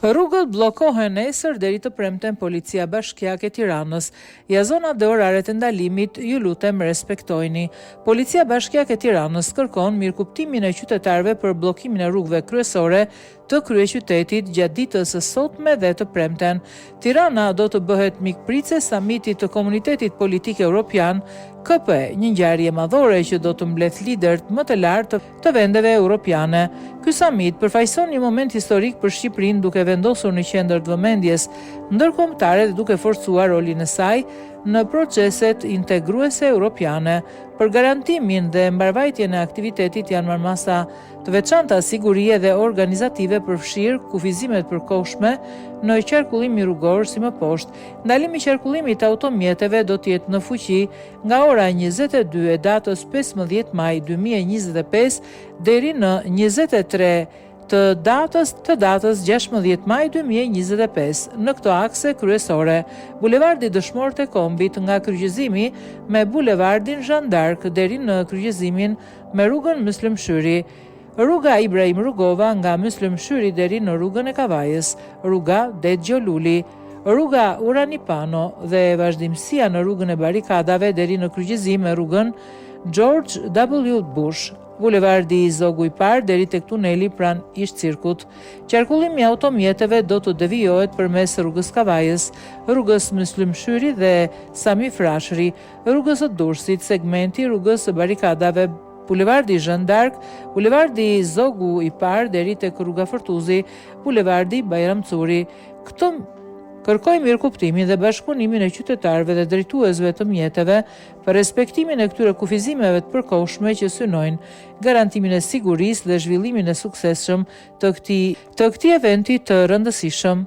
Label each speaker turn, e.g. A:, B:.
A: Rrugët bllokohen nesër deri të premten Policia Bashkiake e Tiranës. Ja zonat dhe oraret e ndalimit, ju lutem respektojini. Policia Bashkiake e Tiranës kërkon mirëkuptimin e qytetarëve për bllokimin e rrugëve kryesore të kryeqytetit gjatë ditës së sotme dhe të premten. Tirana do të bëhet mikpritëse e Samitit të Komunitetit Politik Europian, KPE, një ngjarje madhore që do të mbledhë liderët më të lartë të vendeve europiane. Ky samit përfaqëson një moment historik për Shqipërinë duke vendosur në qendër të vëmendjes ndërkombëtare dhe duke forcuar rolin e saj në proceset integruese europiane. Për garantimin dhe mbarëvajtjen e aktivitetit janë marrë masa të veçanta sigurie dhe organizative përfshirë kufizimet e përkohshme në qarkullimin rrugor si më poshtë. Ndalimi i qarkullimit të automjeteve do të jetë në fuqi nga ora 22 e datës 15 maj 2025 deri në 23 të datës të datës 16 maj 2025 në këto akse kryesore, Bulevardi Dëshmorët e Kombit nga kryqëzimi me Bulevardin Zhan d'Ark deri në kryqëzimin me rrugën Myslym Shyri, rruga Ibrahim Rugova nga Myslym Shyri deri në rrugën e Kavajës, rruga Dedë Gjo Luli, rruga Urani Pano dhe vazhdimësia në rrugën e Barrikadave deri në kryqëzim me rrugën George W. Bush, bulevardi Zogu i Parë deri tek tuneli pranë ish-cirkut. Qarkullimi i automjeteve do të devijohet përmes rrugës Kavajës, rrugës Myslym Shyri dhe Sami Frashëri, Rrugës së Durrësit, segmenti i rrugës së Barrikadave, Bulevardi Zhan d'Ark, Bulevardi Zogu i Parë deri tek rruga Fortuzi, Bulevardi Bajram Curri. Këto kërkojmë mirëkuptimin dhe bashkëpunimin e qytetarëve dhe drejtuesve të mjeteve për respektimin e këtyre kufizimeve të përkohshme që synojnë garantimin e sigurisë dhe zhvillimin e suksesshëm të këtij të këtij eventi të rëndësishëm.